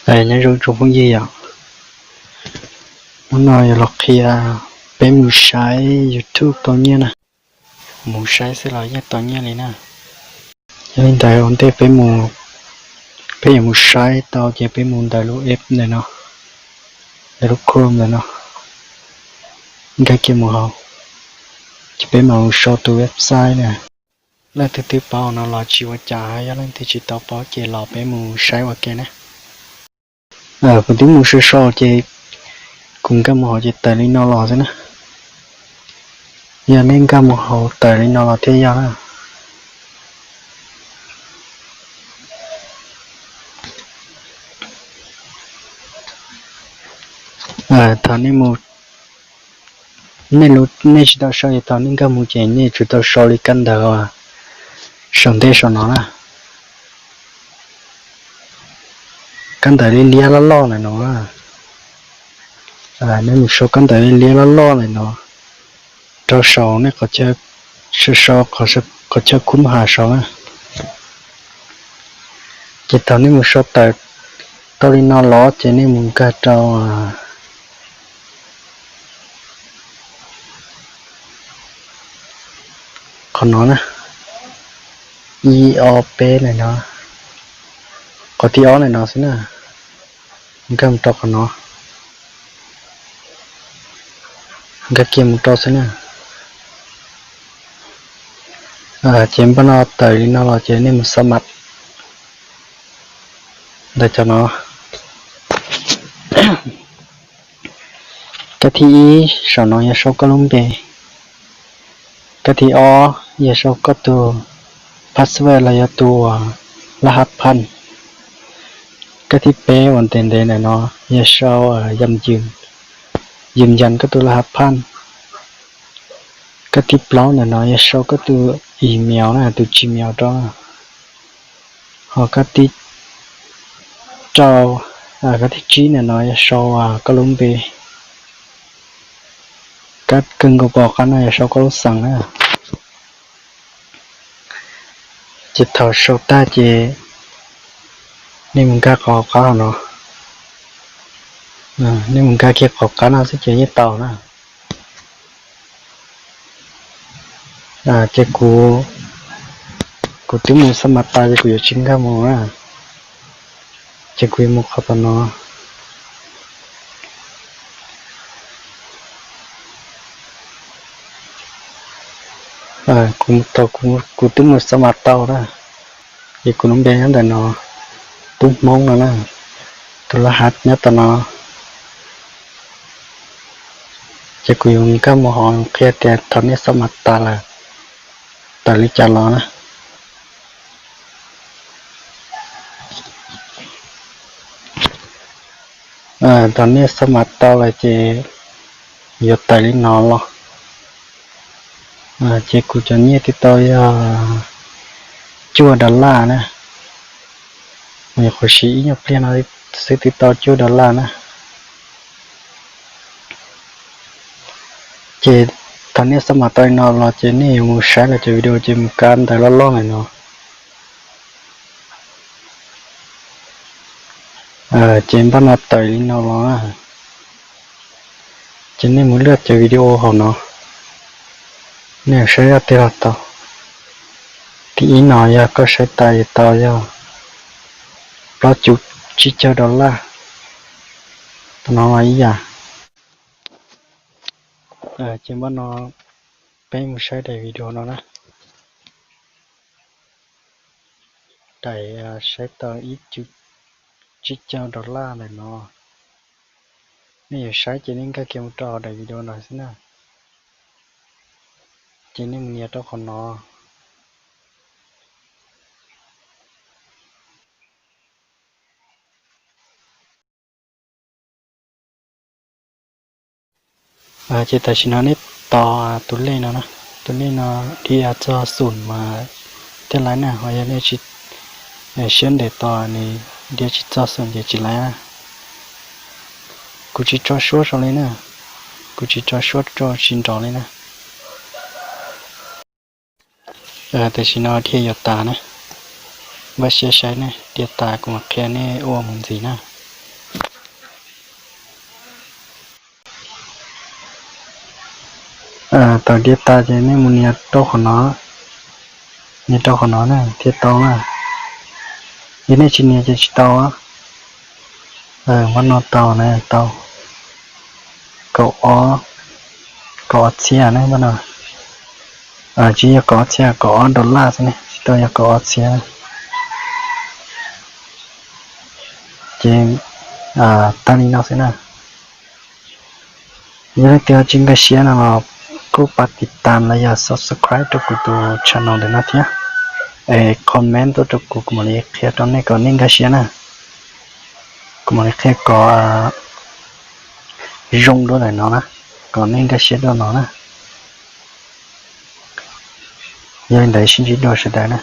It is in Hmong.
Nyob zoo tsoom phooj ywg yom, hnub no yuav los qhia peb mus saib YouTube tau nyiaj na. Mus saib xwb los yeej tau nyiaj li na. Yog li ntawd ua ntej peb mus, peb yuav mus saib tau ces peb mus ntawm lub app ntawm no, ntawm lub Chrome ntawm no, nkag kiag mus hauv, ces peb mam mus sau tus website na. Leej twg twb paub no los tsis ua cas, yog leej twg tsis tau paub ces los peb mus saib ua ke na. Kuv twb mus sau sau ces kuv nkag mus hauv ces tawm li no los xwb na. Yog nej nkag mus hauv tawm li no los thiaj yog na. Thaum nej mus, nej, nej tsis tau sau ces thaum nej nkag mus ces nej tsum tau sau li kab ntawv saum ntej saum no na. Kab ntawv liab liab loj loj ntawm no. Nej mus sau kab ntawv liab liab loj loj ntawm no rau saum nej qhov, sau sau qhov chaw khub npha saud na. Ces thaum nej mus sau tawm tau li no los ces nej mus nkag rau qhov no na, ib ob peb ntawm no, qhov thib ob ntawm no xwb na. Nkag mus rau qhov no, nkag kiag mus rau xwb na. Ces npaj no tawm li no los ces nej mus xab mam ntawm cov no. Kab thib ib saum no yog sau koj lub npe. Kab thib ob yog sau koj tus password los yog tus laj hab phaj. Kab thib peb uas ntev ntev ntawm no yog sau yam yws, yws yas koj tus laj hab phaj. Kab thib plaub ntawm no yog sau koj tus email na, tus Gmail rau. Ho kab thib rau, kab thib tsib ntawm no yog sau koj lub npe. Kab kawg nkaus pom qab no yog sau koj lub xeem na. Ces thaum sau tag ces nej mus nkag qhov qab no, nej mus nkag kiag qhov qab no xwb ces yeej tau na. Ces kuv, kuv twb mus xab mam tas ces kuv yuav tsis nkag mus na. Ces kuv yuav mus qhov tom no. Kuv, kuv twb mus xab mam tau na, ces kuv lub npe nyob ntawm no, Tub Hmoob no na, tus laj hab nyob tom no. Ces kuv yuav nkag mus hauv qhia tias thaum nej xab mam tas lawm tawm li cas los na. Thaum nej xab mam tau lawm ces yuav tawm li no los. Ces kuv cov nyiaj twb tau yog cuaj dollar na. Nyuam qhuav siv ib nyuag pliag no xwb twb tau cuaj dollar na. Ces thaum nej xab mam tau li no los ces nej yuav mus saib lawv cov video ces mus kab ntawv loj loj lawm no. Ces npaj no tawm li no los na. Ces nej mus lwaj cov video hauv no, nej saib zaj twg los tau. Thib ib no yog koj saib tas yuav tau yog plaub cum tsib caug dollar. Tam no los ib yam. Ces npaj no peb mus saib daim video no na. Daim saib tau ib cum tsib caug dollar ntawm no. Nej yuav saib ces nej nkag kiag mus rau hauv daim video no xwb na. Ces nej mus nias rau qhov no. Ces tam sim no nej tos tus lej no na, tus lej no dhia txog xum mas thiaj laib na, ho yog nej tsis siab ntev tos nws dhia tsis txog xum ces tsis laib na. Kuv tsis tso suab rau li na, kuv tsis tso suab rau tsis nrov li na. Tam sim no dhia yuav tas na, npaj siab saib ne, dhia tas kuv mam qhia nej ua mus ntxiv na. Thaum tiav tas ces nej mus nias rau qhov no, nias rau qhov no na thiaj tau na. Yog nej tsis nias ces tsis tau. Npaj no tau na, tau kaum ob, kaum ob txhiab ne, npaj no. Tsis yog kaum ob txhiab, kaum ob dollar xwb ne, tsis tau yog kaum ob txhiab. Ces tag li no xwb na. Yog leej twg tsis nkag siab no los kuj pab tiv tam los yog subscribe rau kuv tus channel ntawm no thiab, es comment tuaj rau kuv, kuv mam li qhia rau nej kom nej nkag siab na. Kuv mam li qhia kom zoo dua ntawm no na, kom nej nkag siab dua no na. Yog li ntawd sib ntsib dua sawv daws na.